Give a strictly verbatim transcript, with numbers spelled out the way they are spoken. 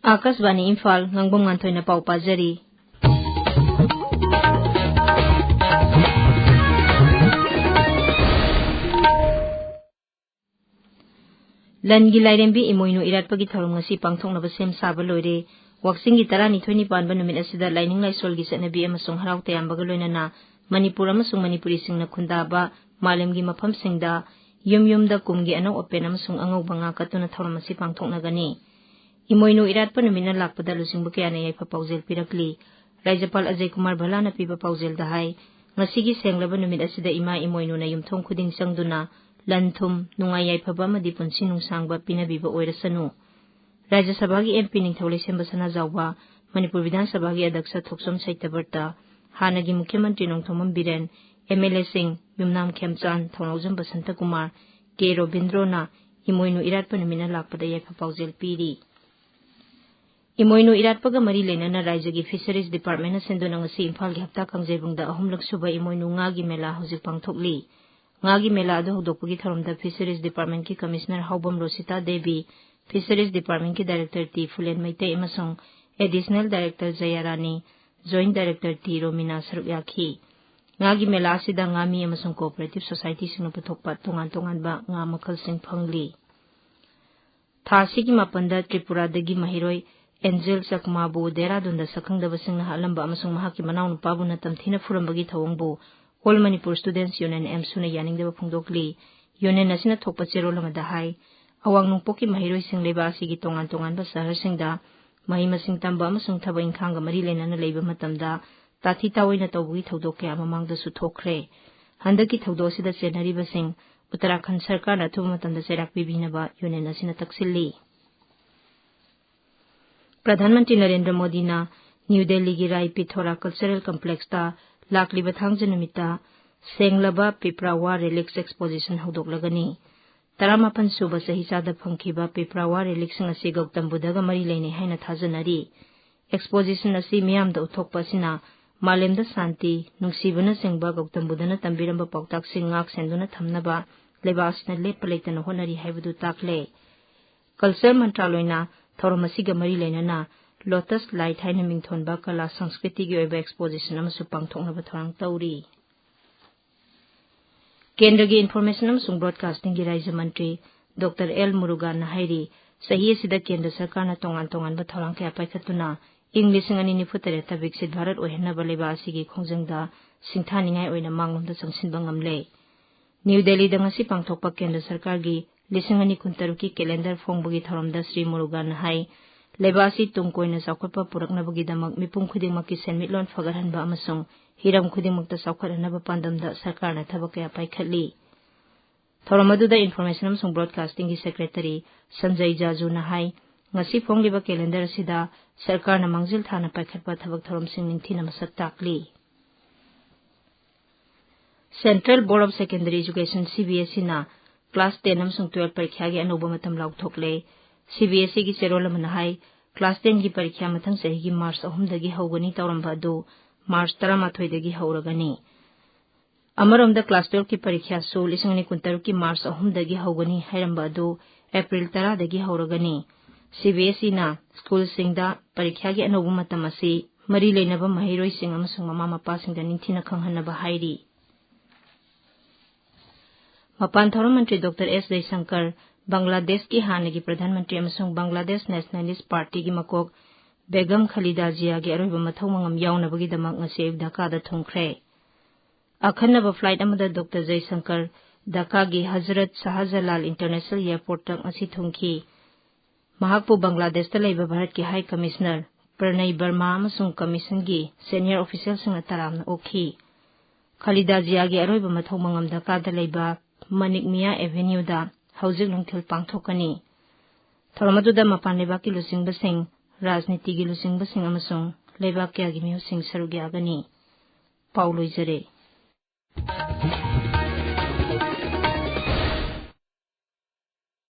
ꯑꯥꯀꯥꯁꯕꯥꯅꯤ ꯏꯝꯐꯥꯜ, ꯉꯥꯡꯕꯝ ꯉꯥꯟꯊꯣꯏꯅ ꯄꯥꯎ ꯄꯥꯖꯔꯤ꯫ ꯂꯟꯒꯤ ꯂꯥꯏꯔꯦꯝꯕꯤ ꯏꯃꯣꯏꯅꯨ ꯏꯔꯥꯠꯄꯒꯤ ꯊꯧꯔꯝ ꯉꯁꯤ ꯄꯥꯡꯊꯣꯛꯅꯕ ꯁꯦꯝ ꯁꯥꯕ ꯂꯣꯏꯔꯦ꯫ ꯋꯥꯛꯆꯤꯡꯒꯤ ꯇꯔꯥꯅꯤꯊꯣꯏꯅꯤ ꯄꯥꯟꯕ ꯅꯨꯃꯤꯠ ꯑꯁꯤꯗ ꯂꯥꯏꯅꯤꯡ ꯂꯥꯏꯁꯣꯜꯒꯤ ꯆꯠꯅꯕꯤ ꯑꯃꯁꯨꯡ ꯍꯔꯥꯎ ꯇꯌꯥꯝꯕꯒ ꯂꯣꯏꯅꯅ ꯃꯅꯤꯄꯨꯔ ꯑꯃꯁꯨꯡ ꯃꯅꯤꯄꯨꯔꯤꯁꯤꯡꯅ ꯈꯨꯟꯗꯥꯕ ꯃꯥꯂꯦꯝꯒꯤ ꯃꯐꯝꯁꯤꯡꯗ ꯌꯨꯝ ꯌꯨꯝꯗ ꯀꯨꯝꯒꯤ ꯑꯅꯧ ꯑꯄꯦꯟ ꯑꯃꯁꯨꯡ ꯑꯉꯧꯕ ꯉꯥ ꯀꯠꯇꯨꯅ ꯊꯧꯔꯝ ꯑꯁꯤ ꯄꯥꯡꯊꯣꯛꯅꯒꯅꯤ꯫ ꯏꯃꯣꯏꯅꯨ ꯏꯔꯥꯠꯄ ꯅꯨꯃꯤꯠꯅ ꯂꯥꯛꯄꯗ ꯂꯨꯆꯤꯡꯕ ꯀꯌꯥꯅ ꯌꯥꯏꯐ ꯄꯥꯎꯖꯦꯜ ꯄꯤꯔꯛꯂꯤ꯫ ꯔꯥꯖ꯭ꯌꯄꯥꯜ ꯑꯖꯌ ꯀꯨꯃꯥꯔ ꯚꯜꯂꯥꯅ ꯄꯤꯕ ꯄꯥꯎꯖꯦꯜꯗ ꯍꯥꯏ, ꯉꯁꯤꯒꯤ ꯁꯦꯡꯂꯕ ꯅꯨꯃꯤꯠ ꯑꯁꯤꯗ ꯏꯃꯥ ꯏꯃꯣꯏꯅꯨꯅ ꯌꯨꯝꯊꯣꯡ ꯈꯨꯗꯤꯡ ꯆꯪꯗꯨꯅ ꯂꯟ ꯊꯨꯝ, ꯅꯨꯡꯉꯥꯏ ꯌꯥꯏꯐꯕ ꯑꯃꯗꯤ ꯄꯨꯟꯁꯤ ꯅꯨꯡꯁꯥꯡꯕ ꯄꯤꯅꯕꯤꯕ ꯑꯣꯏꯔꯁꯅꯨ꯫ ꯔꯥꯖ꯭ꯌ ꯁꯚꯥꯒꯤ ꯑꯦꯝ ꯄꯤ ꯅꯤꯡꯊꯧ ꯂꯩꯁꯦꯝꯕ ꯁꯅꯥꯖꯥꯎꯕ, ꯃꯅꯤꯄꯨꯔ ꯕꯤꯙꯥꯟ ꯁꯚꯥꯒꯤ ꯑꯗ꯭ꯌꯛꯁ ꯊꯣꯛꯆꯣꯝ ꯁꯩꯇꯕ꯭ꯔꯇ, ꯍꯥꯟꯅꯒꯤ ꯃꯨꯈ꯭ꯌ ꯃꯟꯇ꯭ꯔꯤ ꯅꯣꯡꯊꯣꯝꯕꯝ ꯕꯤꯔꯦꯟ, ꯑꯦꯝ ꯑꯦꯜ ꯑꯦꯁꯤꯡ, ꯌꯨꯝꯅꯥꯝ ꯈꯦꯝꯆꯥꯟ, ꯊꯧꯅꯥꯎꯖꯝ ꯕꯁꯟꯇ ꯀꯨꯃꯥꯔ, ꯀꯦ ꯔꯣꯕꯤꯟꯗ꯭ꯔꯣꯅ ꯏꯃꯣꯏꯅꯨ ꯏꯔꯥꯠꯄ ꯅꯨꯃꯤꯠꯅ ꯂꯥꯛꯄꯗ ꯌꯥꯏꯐ ꯄꯥꯎꯖꯦꯜ ꯄꯤꯔꯤ꯫ ꯏꯃꯣꯏꯅꯨ ꯏꯔꯥꯠꯄꯒ ꯃꯔꯤ ꯂꯩꯅꯅ ꯔꯥꯖ꯭ꯌꯒꯤ ꯐꯤꯁꯔꯤꯁ ꯗꯤꯄꯥꯔꯠꯃꯦꯟꯅ ꯁꯤꯟꯗꯨꯅ ꯉꯁꯤ ꯏꯝꯐꯥꯜꯒꯤ ꯍꯞꯇꯥ ꯀꯥꯡꯖꯩꯕꯨꯡꯗ ꯑꯍꯨꯝꯂꯛ ꯁꯨꯕ ꯏꯃꯣꯏꯅꯨ ꯉꯥꯒꯤ ꯃꯦꯂꯥ ꯍꯧꯖꯤꯛ ꯄꯥꯡꯊꯣꯛꯂꯤ꯫ ꯉꯥꯒꯤ ꯃꯦꯂꯥ ꯑꯗꯨ ꯍꯧꯗꯣꯛꯄꯒꯤ ꯊꯧꯔꯝꯗ ꯐꯤꯁꯔꯤꯁ ꯗꯤꯄꯥꯔꯠꯃꯦꯟꯀꯤ ꯀꯃꯤꯁꯅꯔ ꯍꯥꯎꯕꯝ ꯔꯣꯁꯤꯇꯥ ꯗꯦꯕꯤ, ꯐꯤꯁꯔꯤꯁ ꯗꯤꯄꯥꯔꯠꯃꯦꯟꯀꯤ ꯗꯥꯏꯔꯦꯛꯇꯔ ꯇꯤ ꯐꯨꯂꯦꯟ ꯃꯩꯇꯩ ꯑꯃꯁꯨꯡ additional director Jayarani, joint director T Romina ꯁꯔꯨꯛ ꯌꯥꯈꯤ꯫ ꯉꯥꯒꯤ ꯃꯦꯂꯥ ꯑꯁꯤꯗ ꯉꯥꯃꯤ ꯑꯃꯁꯨꯡ ꯀꯣꯑꯣꯄꯔꯦꯇꯤꯚ ꯁꯣꯁꯥꯏꯇꯤꯁꯤꯡꯅ ꯄꯨꯊꯣꯛꯄ ꯇꯣꯉꯥꯟ ꯇꯣꯉꯥꯟꯕ ꯉꯥ ꯃꯈꯜꯁꯤꯡ ꯐꯪꯂꯤ꯫ ꯊꯥ ꯑꯁꯤꯒꯤ ꯃꯥꯄꯟꯗ ꯇ꯭ꯔꯤꯄꯨꯔꯥꯗꯒꯤ ꯃꯍꯩꯔꯣꯏ ꯑꯦꯟꯖꯦꯜ ꯆꯛꯃꯥꯕꯨ ꯗꯦꯔꯥꯗꯨꯟꯗ ꯁꯛꯈꯪꯗꯕꯁꯤꯡꯅ ꯍꯥꯠꯂꯝꯕ ꯑꯃꯁꯨꯡ ꯃꯍꯥꯛꯀꯤ ꯃꯅꯥꯎꯅꯨꯄꯥꯕꯨ ꯅꯇꯝ ꯊꯤꯅ ꯐꯨꯔꯝꯕꯒꯤ ꯊꯧꯑꯣꯡꯕꯨ All Manipur Students Union, ꯑꯦꯝꯁꯨꯅ ꯌꯥꯅꯤꯡꯗꯕ ꯐꯣꯡꯗꯣꯛꯂꯤ꯫ ꯌꯨꯅꯤꯌꯟ ꯑꯁꯤꯅ ꯊꯣꯛꯄ ꯆꯦꯔꯣꯜ ꯑꯃꯗ ꯍꯥꯏ, ꯑꯋꯥꯡ ꯅꯣꯡꯄꯣꯛꯀꯤ ꯃꯍꯩꯔꯣꯏꯁꯤꯡ ꯂꯩꯕꯥꯛ ꯑꯁꯤꯒꯤ ꯇꯣꯉꯥꯟ ꯇꯣꯉꯥꯟꯕ ꯁꯍꯔꯁꯤꯡꯗ ꯃꯍꯩ ꯃꯁꯤꯡ ꯇꯝꯕ ꯑꯃꯁꯨꯡ ꯊꯕꯛ ꯏꯪꯈꯥꯡꯒ ꯃꯔꯤ ꯂꯩꯅꯅ ꯂꯩꯕ ꯃꯇꯝꯗ ꯇꯥꯊꯤ ꯇꯥꯑꯣꯏꯅ ꯇꯧꯕꯒꯤ ꯊꯧꯗꯣꯛ ꯀꯌꯥ ꯃꯃꯥꯡꯗꯁꯨ ꯊꯣꯛꯈ꯭ꯔꯦ꯫ ꯍꯟꯗꯛꯀꯤ ꯊꯧꯗꯣꯛ ꯑꯁꯤꯗ ꯆꯦꯟꯅꯔꯤꯕꯁꯤꯡ ꯎꯠꯇꯔꯥꯈꯟꯗ ꯁꯔꯀꯥꯔꯅ ꯑꯊꯨꯕ ꯃꯇꯝꯗ ꯆꯩꯔꯥꯛ ꯄꯤꯕꯤꯅꯕ ꯌꯨꯅꯤꯌꯟ ꯑꯁꯤꯅ ꯇꯛꯁꯤꯜꯂꯤ꯫ ꯄ꯭ꯔꯙꯥꯟ ꯃꯟꯇ꯭ꯔꯤ ꯅꯔꯦꯟꯗ꯭ꯔ ꯃꯣꯗꯤꯅ ꯅ꯭ꯌꯨ ꯗꯦꯜꯂꯤꯒꯤ ꯔꯥꯏ ꯄꯤꯊꯣꯔꯥ ꯀꯜꯆꯔꯦꯜ ꯀꯝꯄ꯭ꯂꯦꯛꯁꯇ ꯂꯥꯛꯂꯤꯕ ꯊꯥꯡꯖ ꯅꯨꯃꯤꯠꯇ ꯁꯦꯡꯂꯕ ꯄꯤꯄ꯭ꯔꯥꯋꯥ ꯔꯤꯂꯤꯛꯁ ꯑꯦꯛꯁꯄꯣꯖꯤꯁꯟ ꯍꯧꯗꯣꯛꯂꯒꯅꯤ꯫ ꯇꯔꯥꯃꯥꯄꯟ ꯁꯨꯕ ꯆꯍꯤꯆꯥꯗ ꯐꯪꯈꯤꯕ ꯄꯤꯄ꯭ꯔꯥꯋꯥ ꯔꯤꯂꯤꯛꯁꯤꯡ ꯑꯁꯤ ꯒꯧꯇꯝ ꯕꯨꯙꯒ ꯃꯔꯤ ꯂꯩꯅꯩ ꯍꯥꯏꯅ ꯊꯥꯖꯅꯔꯤ꯫ ꯑꯦꯛꯁꯄꯣꯖꯤꯁꯟ ꯑꯁꯤ ꯃꯤꯌꯥꯝꯗ ꯎꯠꯊꯣꯛꯄ ꯑꯁꯤꯅ ꯃꯥꯂꯦꯝꯗ ꯁꯥꯟꯇꯤ, ꯅꯨꯡꯁꯤꯕꯅꯆꯤꯡꯕ ꯒꯧꯇꯝ ꯕꯨꯙꯅ ꯇꯝꯕꯤꯔꯝꯕ ꯄꯥꯎꯇꯥꯛꯁꯤꯡ ꯉꯥꯛ ꯁꯦꯟꯗꯨꯅ ꯊꯝꯅꯕ ꯂꯩꯕꯥꯛ ꯑꯁꯤꯅ ꯂꯦꯞꯄ ꯂꯩꯇꯅ ꯍꯣꯠꯅꯔꯤ ꯍꯥꯏꯕꯗꯨ ꯇꯥꯛꯂꯦ꯫ ꯀꯜꯆꯔ ꯃꯟꯇ꯭ꯔꯥꯂꯣꯏꯅ ꯊꯧꯔꯝ ꯑꯁꯤꯒ ꯃꯔꯤ ꯂꯩꯅꯅ Lotus Light ꯍꯥꯏꯅ ꯃꯤꯡꯊꯣꯟꯕ ꯀꯂꯥ ꯁꯪꯁꯀ꯭ꯔꯤꯇꯤꯒꯤ ꯑꯣꯏꯕ exposition ꯑꯃꯁꯨ ꯄꯥꯡꯊꯣꯛꯅꯕ ꯊꯧꯔꯥꯡ ꯇꯧꯔꯤ꯫ ꯀꯦꯟꯗ꯭ꯔꯒꯤ Information ꯑꯃꯁꯨꯡ Broadcasting ꯒꯤ ꯔꯥꯖ꯭ꯌ ꯃꯟꯇ꯭ꯔꯤ ꯗꯣꯛꯇꯔ ꯑꯦꯜ ꯃꯨꯔꯨꯒꯥꯟꯅ ꯍꯥꯏꯔꯤ, ꯆꯍꯤ ꯑꯁꯤꯗ ꯀꯦꯟꯗ꯭ꯔ ꯁꯔꯀꯥꯔꯅ ꯇꯣꯉꯥꯟ ꯇꯣꯉꯥꯟꯕ ꯊꯧꯔꯥꯡ ꯀꯌꯥ ꯄꯥꯏꯈꯠꯇꯨꯅ ꯏꯪ ꯂꯤꯁꯤꯡ ꯑꯅꯤ ꯅꯤꯐꯨ ꯇꯔꯦꯠꯇ ꯕꯤꯛꯁꯤꯠ ꯚꯥꯔꯠ ꯑꯣꯏꯍꯟꯅꯕ ꯂꯩꯕꯥꯛ ꯑꯁꯤꯒꯤ ꯈꯣꯡꯖꯪꯗ ꯁꯤꯡꯊꯥꯅꯤꯡꯉꯥꯏ ꯑꯣꯏꯅ ꯃꯥꯡꯂꯣꯝꯗ ꯆꯪꯁꯤꯟꯕ ꯉꯝꯂꯦ꯫ ꯅ꯭ꯌꯨ ꯗꯦꯜꯂꯤꯗ ꯉꯁꯤ ꯄꯥꯡꯊꯣꯛꯄ ꯀꯦꯟꯗ꯭ꯔ ꯁꯔꯀꯥꯔꯒꯤ ꯂꯤꯁꯤꯡ ꯑꯅꯤ ꯀꯨꯟꯇꯔꯨꯛꯀꯤ calendar ꯐꯣꯡꯕꯒꯤ ꯊꯧꯔꯝꯗ ꯁ꯭ꯔꯤ ꯃꯨꯔꯨꯒꯥꯟꯅ ꯍꯥꯏ, ꯂꯩꯕꯥꯛ ꯑꯁꯤ ꯇꯨꯡ ꯀꯣꯏꯅ ꯆꯥꯎꯈꯠꯄ ꯄꯨꯔꯛꯅꯕꯒꯤꯗꯃꯛ ꯃꯤꯄꯨꯝ ꯈꯨꯗꯤꯡꯃꯛꯀꯤ ꯁꯦꯟꯃꯤꯠꯂꯣꯟ ꯐꯒꯠꯍꯟꯕ ꯑꯃꯁꯨꯡ ꯍꯤꯔꯝ ꯈꯨꯗꯤꯡꯃꯛꯇ ꯆꯥꯎꯈꯠꯍꯟꯅꯕ ꯄꯥꯟꯗꯝꯗ ꯁꯔꯀꯥꯔꯅ ꯊꯕꯛ ꯀꯌꯥ ꯄꯥꯏꯈꯠꯂꯤ꯫ ꯊꯧꯔꯝ ꯑꯗꯨꯗ Information ꯑꯃꯁꯨꯡ Broadcasting ꯒꯤ Secretary ꯁꯟꯖꯌ ꯖꯥꯖꯨꯅ ꯍꯥꯏ, ꯉꯁꯤ ꯐꯣꯡꯂꯤꯕ calendar ꯑꯁꯤꯗ ꯁꯔꯀꯥꯔꯅ ꯃꯥꯡꯖꯤꯜ ꯊꯥꯅ ꯄꯥꯏꯈꯠꯄ ꯊꯕꯛ ꯊꯧꯔꯝꯁꯤꯡ ꯅꯤꯡꯊꯤꯅ ꯃꯁꯛ ꯇꯥꯛꯂꯤ꯫ Central Board of Secondary Education, C B S E ꯅ class ten ꯑꯃꯁꯨꯡ twelve ꯄꯔꯤꯈ꯭ꯌꯥꯒꯤ ꯑꯅꯧꯕ ꯃꯇꯝ ꯂꯥꯎꯊꯣꯛꯂꯦ꯫ C B S E ꯒꯤ ꯆꯦꯔꯣꯜ ꯑꯃꯅ ꯍꯥꯏ, class ten ꯒꯤ ꯄꯔꯤꯈ꯭ꯌꯥ ꯃꯊꯪ ꯆꯍꯤꯒꯤ March ꯑꯍꯨꯝꯗꯒꯤ ꯍꯧꯒꯅꯤ ꯇꯧꯔꯝꯕ ꯑꯗꯨ March ꯇꯔꯥꯃꯥꯊꯣꯏꯗꯒꯤ ꯍꯧꯔꯒꯅꯤ꯫ ꯑꯃꯔꯣꯝꯗ class twelve ꯀꯤ ꯄꯔꯤꯈ꯭ꯌꯥꯁꯨ ꯂꯤꯁꯤꯡ ꯑꯅꯤ ꯀꯨꯟꯇꯔꯨꯛꯀꯤ March ꯑꯍꯨꯝꯗꯒꯤ ꯍꯧꯒꯅꯤ ꯍꯥꯏꯔꯝꯕ ꯑꯗꯨ April ꯇꯔꯥꯗꯒꯤ ꯍꯧꯔꯒꯅꯤ꯫ C B S E ꯅ school ꯁꯤꯡꯗ ꯄꯔꯤꯈ꯭ꯌꯥꯒꯤ ꯑꯅꯧꯕ ꯃꯇꯝ ꯑꯁꯤ ꯃꯔꯤ ꯂꯩꯅꯕ ꯃꯍꯩꯔꯣꯏꯁꯤꯡ ꯑꯃꯁꯨꯡ ꯃꯃꯥ ꯃꯄꯥꯁꯤꯡꯗ ꯅꯤꯡꯊꯤꯅ ꯈꯪꯍꯟꯅꯕ ꯍꯥꯏꯔꯤ꯫ ꯃꯄꯥꯟ ꯊꯧꯔꯝ ꯃꯟꯇ꯭ꯔꯤ ꯗꯣꯛꯇꯔ ꯑꯦꯁ ꯖꯌꯁꯪꯀꯔ, ꯕꯪꯒ꯭ꯂꯥꯗꯦꯁꯀꯤ ꯍꯥꯟꯅꯒꯤ ꯄ꯭ꯔꯙꯥꯟ ꯃꯟꯇ꯭ꯔꯤ ꯑꯃꯁꯨꯡ ꯕꯪꯒ꯭ꯂꯥꯗꯦꯁ Nationalist Party ꯒꯤ ꯃꯀꯣꯛ ꯕꯦꯒꯝ ꯈꯂꯤꯗꯥ ꯖꯤꯌꯥꯒꯤ ꯑꯔꯣꯏꯕ ꯃꯊꯧ ꯃꯉꯝ ꯌꯥꯎꯅꯕꯒꯤꯗꯃꯛ ꯉꯁꯤ ꯑꯌꯨꯛ ꯙꯥꯀꯥꯗ ꯊꯨꯡꯈ꯭ꯔꯦ꯫ ꯑꯈꯟꯅꯕ flight ꯑꯃꯗ ꯗꯣꯛꯇꯔ ꯖꯌꯁꯪꯀꯔ ꯙꯥꯀꯥꯒꯤ ꯍꯖꯔꯠ ꯁꯍꯥꯖꯂꯥꯜ International Airport ꯇ ꯉꯁꯤ ꯊꯨꯡꯈꯤ꯫ ꯃꯍꯥꯛꯄꯨ ꯕꯪꯒ꯭ꯂꯥꯗꯦꯁꯇ ꯂꯩꯕ ꯚꯥꯔꯠꯀꯤ High Commissioner ꯄ꯭ꯔꯅꯌ ꯕꯔꯃꯥ ꯑꯃꯁꯨꯡ commission ꯒꯤ senior official ꯁꯤꯡꯅ ꯇꯔꯥꯝꯅ ꯑꯣꯛꯈꯤ꯫ ꯈꯂꯤꯗꯥ ꯖꯤꯌꯥꯒꯤ ꯑꯔꯣꯏꯕ ꯃꯊꯧ ꯃꯉꯝ ꯙꯥꯀꯥꯗ ꯂꯩꯕ ꯃꯅꯤꯛ ꯃꯤꯌꯥ Avenue ꯗ ꯍꯧꯖꯤꯛ ꯅꯨꯡꯊꯤꯜ ꯄꯥꯡꯊꯣꯛꯀꯅꯤ꯫ ꯊꯧꯔꯝ ꯑꯗꯨꯗ ꯃꯄꯥꯟ ꯂꯩꯕꯥꯛꯀꯤ ꯂꯨꯆꯤꯡꯕꯁꯤꯡ, ꯔꯥꯖꯅꯤꯇꯤꯒꯤ ꯂꯨꯆꯤꯡꯕꯁꯤꯡ ꯑꯃꯁꯨꯡ ꯂꯩꯕꯥꯛ ꯀꯌꯥꯒꯤ ꯃꯤꯍꯨꯠꯁꯤꯡ ꯁꯔꯨꯛ ꯌꯥꯒꯅꯤ꯫ ꯄꯥꯎ ꯂꯣꯏꯖꯔꯦ꯫